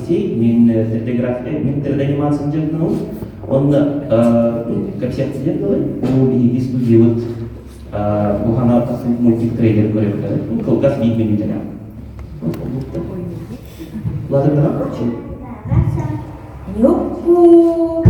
Алексей, мин 3D-графика, мин 3D-анимация дьарыктанабын. Онно кэпсиэхпитин дылы, бу биһиги студиябыт бу хана тахсыбыт мультик трейлер көрөбүт. Кылгас биир мүнүүтэлээх. Латыннаҕа Юппу!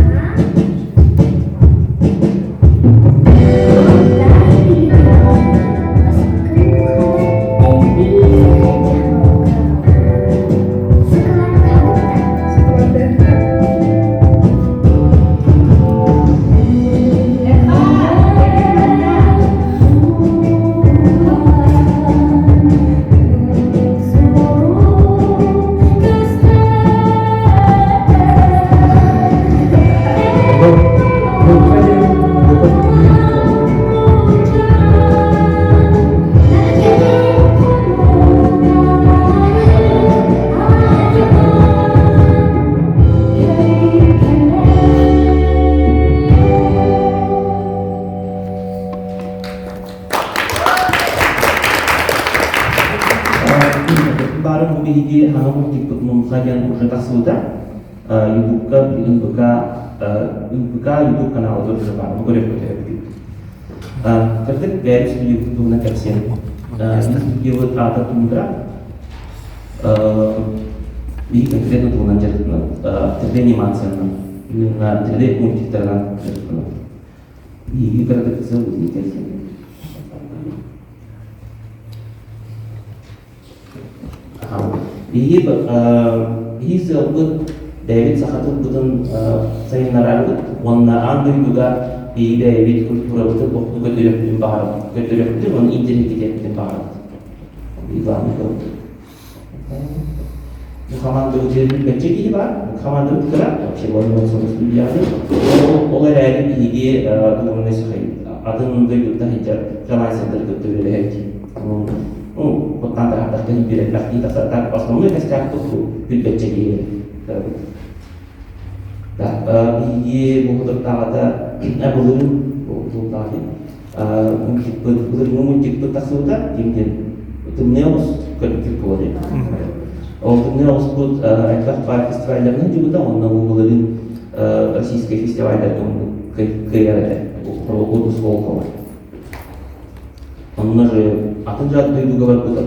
Бары бу биһиги хаҥа мультикпыт Мунха диэн уже тахсыбыта. Ютубка НПК НПК Ютуб каналыгар уже баар. Бу көрүөхпүт өйөппүт. Кырдык бэйэбит студиябыт туһунан кэпсиэм. Студиябыт аата Тундра. Биһиги конкретно туһунан дьарыктанабыт. 3D анимациянан, именно 3D мультиктарынан дьарыктанабыт. Биһиги кыратык сыл кэпсиэм. Биһиги биһиги сыалбыт бэйэбит саха тылбытын сайыннарарбыт уонна аан дойдуга биһиги бэйэбит культурабытын охту көрдөрүөхпүтүн баҕарабыт, көрдөрүөхпүтүн уонна интэриэһиргэтиэхпитин баҕарабыт. Главный сыалбыт. Бу хамаандабыт бэччэ киһи баар, хамаандабыт кыра, вообще ол эрээри биһиги тугунан атын дойдуттан сылдьар фрилансердары кытта үлэлэһэбит. Ну, оттан таһаардахха биэрэллэх дии тахсар. Так, основной костяк тут билбэччэ киһи кырабыт. Так, биһиги бу хотуттааҕыта былырыын былтааҕы мультикпыт былырыыҥҥы мультикпыт тахсыбыта ким диэн тымныы оҕус көрбүт буолар Ол тымныы оҕуспут элбэх баар фестивалларынан дьыбыта, онно бу былырыын российскай фестивальдарга кыайар этэ. Отус Волкова. Онно же атын же дойдуга барбыт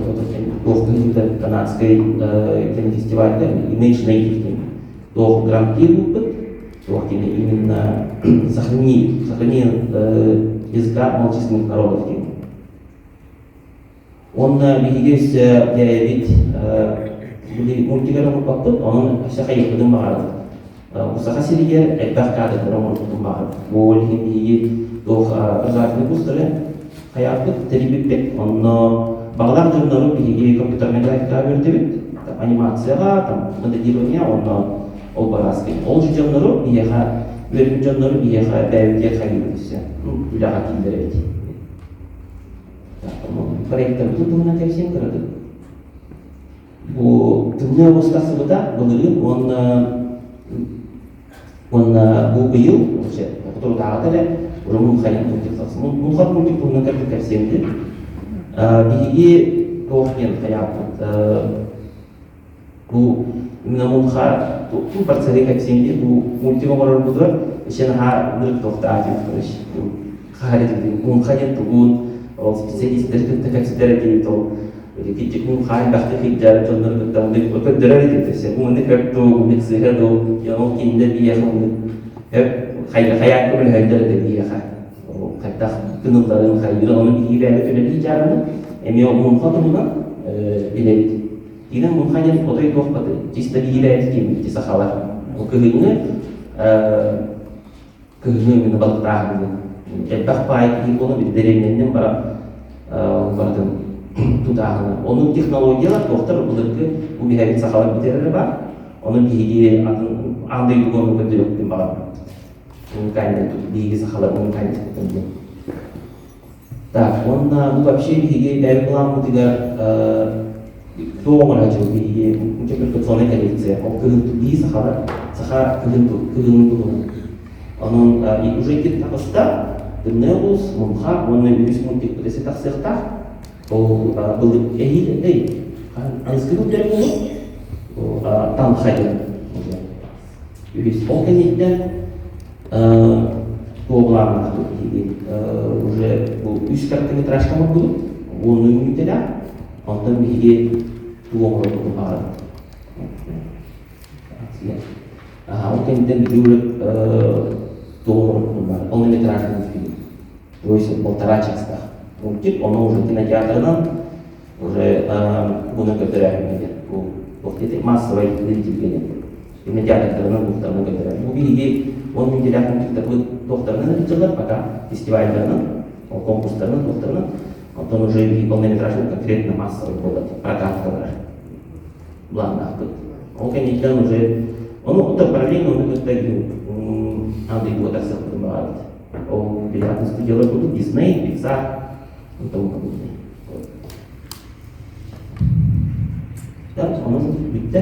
туох кыһыта канадскай кинофестивальга Image Native диэн туох гран-при ылбыппыт туох кини именно сохрани сохрани языка малочисленных народов диэн. Уонна биһиги өссө бэйэбит били мультигар оҥорбоппут, онон өссө хайыахпытын баҕарабыт. Бу Саха сиригэр элбэх кадрдары оҥорбутун баҕарабыт. Бу ол иһин биһиги туох образовательный курстары хайааппыт, тэрийбиппит. Онно баҕалаах дьоннору биһиги компьютернай графикаҕа үөрдэбит, там, анимацияҕа, там, моделирование, онно ол барааскы. Ол же дьоннору биһиэхэ, үөрэммит дьоннору биһиэхэ бэйэбитигэр хайыыбыт өссө, үлэҕэ киллэрэбит. Проектарбытын туһунан кэпсиэм кыратык. Бу тымныы оҕус тахсыбыта былырыын уонна уонна бу быйыл вообще хотурутааҕыта эрэ уже мунхайын мультик тахсыбыта. Мунхар мультик туһунан кырдык кэпсиэм дии. Биһиги туох диэн хайааппыт Бу именно мунха ту барцары кэпсиэм дии бу мультик оҥорорбутугар еще наһаа ынырык туохтаах короче хаһар этибит мунха диэн тугун ол специалистары кытта кэпсэтэр этибит ол кичик мунха элбэхтик сылдьар дьоннору кытта оннук көрдөрөр этибит өссө умуннук хөп дуу умнук сыыһа дуу ол кинилэр биһиэхэ умнук хөп хайаан көмөлөһөллөр этэ биһиэхэ хайдах гынылларын хайыырын ону биһиги бэйэбит үлэлии дьаарыммыт эмиэ ол мунха туһунан билэбит Инэн мунха диэн отой туох баты чисто биирээт киирбит сахалар. Ол кыһыҥҥы кыһыҥҥы именно балыктааһын элбэх паай киһи буолан били дэриэбинэннэн баран барытын тутааһына. Ону технологиялар туохтар былыргы бу биһэбит сахалар бүтэрэрэ бар. Ону биһиги атын аан дойдуга ону көрдөрүөхпүтүн баҕарбыт. Уникальный биһиги сахалар уникальный диэн. Так, уонна бу вообще биһиги бэйэбит былааммытыгар туох оҥорооччу биһиги интерпретационнай коллекция ол кыһын биһи сахалар саха кыһын кыһынын туһунан онон уже икки таҕыста тымныы улус мунха уонна үһүс мультик өсө тахсыахтаах ол былыр эһиил эй аныскы күннэр буолуо. Хайдын уже. Үһүс. Ол кэнниттэн туобулаабыт биһиги уже бу үс короткометражка оҥордубут. Уоннуу мүнүүтэлээх. Онтон биһиги тугу оҥорорбутун баҕарабыт. Ол кэнниттэн биһиги уже тугу оҥорорбутун баҕарабыт. Полнометражный фильм. То есть полтора частаах. Мультик, ону уже кинотеатрынан уже буну көрдөрөөһүҥҥэ бу массовай зрительгэ диэн кинотеатрдарынан буктарынан көрдөрөөһүн. Бу биһиги он мүнүүтэлээх мультиктарбыт туохтарынан ыытыллар пока фестивальдарынан, ол конкурстарынан туохтарынан. Онтон уже биһиги полнометражный конкретно массовый буолар прокаткалар былааннаахпыт. Ол кэнниттэн уже ону параллельно ону кытта аан дойдуга тахсыахпытын баҕарабыт. Ол билиатын студиялар курдук Disney, Pixar и тому подобное. Да, ону бүттэ.